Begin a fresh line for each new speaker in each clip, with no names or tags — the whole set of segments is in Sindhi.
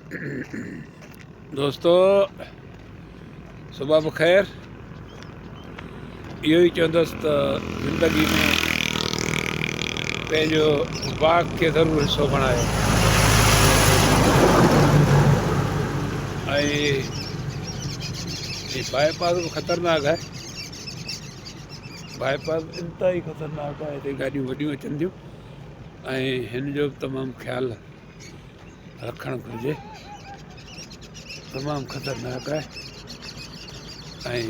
دوستو صبح بخير اهو ئي چوندس ته زندگي ۾ پنهنجو واڪ کي ضرور حصو بڻايو ۽ هي باء پاس به خطرناڪ آهي باء پاس انتهائي خطرناڪ آهي هتي گاڏيون وڏيون اچن ٿيون ۽ هن جو به تمام خيال رکڻ گهرجي تمام خطرناڪ آهي ۽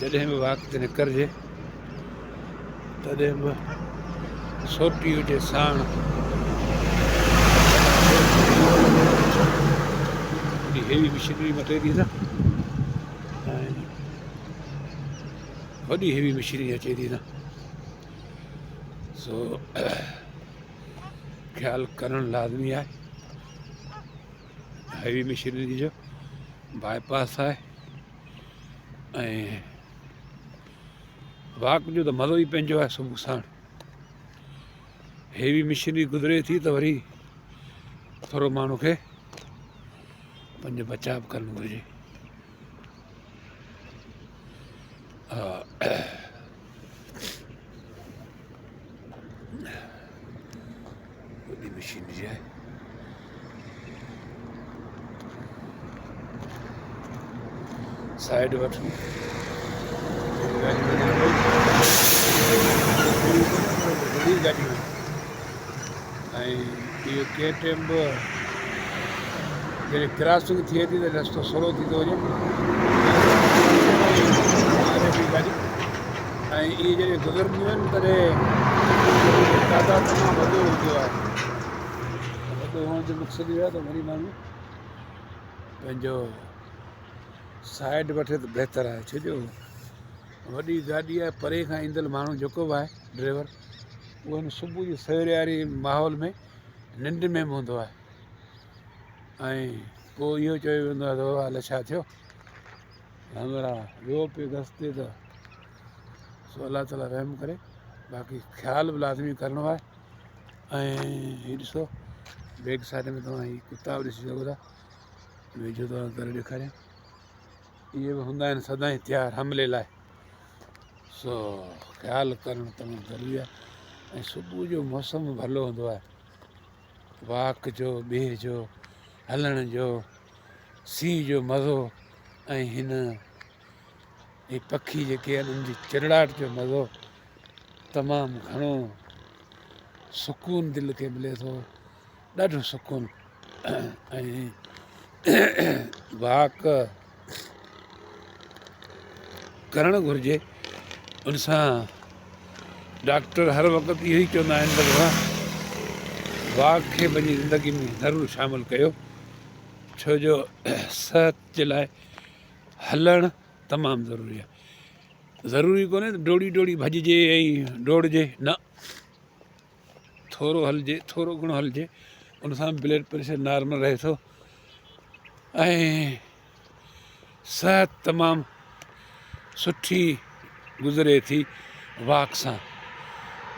جڏهن به واڪ تي نڪرجي تڏهن به سوٽي هجي ساڻ هيوي مشينري مٽي ٿي نه ۽ وڏي هيوي مشينري اچي ٿي نه سو خيال ڪرڻ لازمي آهي هيوي مشينري جو باء پاس آهي ۽ واڪ جو ته مزو ئي پنهنجو آهي صبح ساڻ هيوي مشينري گذري ٿي ته وري ٿورو ماڻهو کي پنهنجو بچاء به ڪرڻ گهرجي ها وڏي مشينري آهي سائيڊ وٺون گاڏيون ۽ اهو ڪنهن ٽائيم به جڏهن ڪراسنگ ٿئي ٿي ته رستو سولو ٿي ٿو وڃي گاڏي ۽ اهي جڏهن گذرنديون آهن تڏهن تعداد تمام وڏو هوندو آهي وڏو هئڻ جو مقصد اهو آهي ته وري ماڻهو پنهنجو سائيڊ وٺي ته بهتر آهي ڇو جو وڏي گاڏي آهي پري کان ايندڙ ماڻهو جيڪو به آهي ڊرائيور اهو هن صبح جي سويري واري ماحول ۾ ننڊ ۾ به هوندو آهي ۽ پوء اهو چيو ويندو آهي ته هل ڇا ٿيو همراهه ويو پيو گس تي ته سو الله تعاليٰ رحم ڪري باقي خيال به لازمي ڪرڻو آهي ۽ هي ڏسو بيڪ سائيڊ ۾ توهان هي ڪتا به ڏسي سگهو ٿا ويجهو توهان ڪري ڏيکاريان اهي به هوندا آهن سدائين تيار حملي لاء سو خيال ڪرڻ تمام ضروري آهي ۽ صبح جو موسم ڀلو هوندو آهي واڪ جو ٻئي جو هلڻ جو سيء جو مزو ۽ هن هي پکي جيڪي آهن ان جي چرڙاٽ جو مزو تمام گهڻو سڪون دل کي ملي ٿو ڏاڍو سڪون ۽ واڪ ڪرڻ گهرجي ان سان ڊاڪٽر هر وقت اهو ئي چوندا آهن ته بابا واڪ کي پنهنجي زندگي ۾ ضرور شامل ڪيو ڇو جو صحت جي لاء هلڻ تمام ضروري آهي ضروري ڪونهي ته ڊوڙي ڊوڙي ڀڄجي ۽ ڊوڙجي نه ٿورو هلجي ٿورو گهڻو هلجي ان سان بلڊ پريشر نارمل رهي ٿو ۽ صحت تمام سٺي گذري ٿي واڪ سان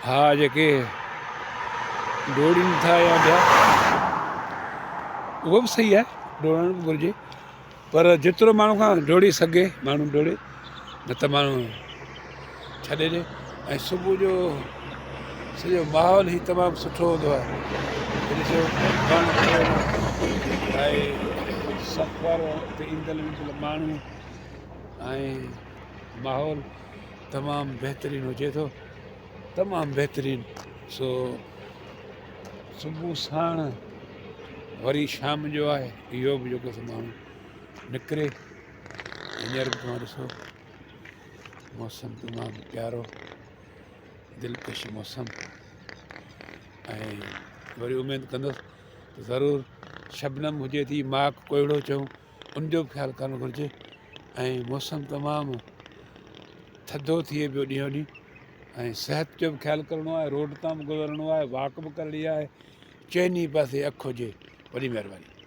ها جيڪي ڊوڙين ٿا يا ٻيا اهو به صحيح آهي ڊوڙڻ به گهرجي پر جيترو ماڻهو کان ڊوڙي سگهي ماڻهو ڊوڙي نه ته ماڻهو ڇڏي ڏي ۽ صبح جو سڄو ماحول ئي تمام سٺو هوندو آهي ڏسو وڻ ۽ سفر تي ايندڙ ويندڙ ماڻهو ۽ ماحول تمام بهترين هجي ٿو تمام بهترين سو صبح ساڻ وري شام جو آهي اهو به جيڪو سو ماڻهو نڪري هينئر به توهان ڏسو موسم تمام پيارو دلڪش موسم ۽ وري اميد ڪندس ته ضرور شبنم هجي ٿي ماڪ ڪوئڙو چئون ان جو به خيال ڪرڻ گهرجي ۽ موسم تمام ٿڌو ٿئي پيو ڏينهون ڏينهن ۽ صحت جو به خيال ڪرڻو آهي روڊ تان به گذرڻو آهي واڪ به ڪرڻي آهي چئني پاسي اک هجي وڏي مهرباني.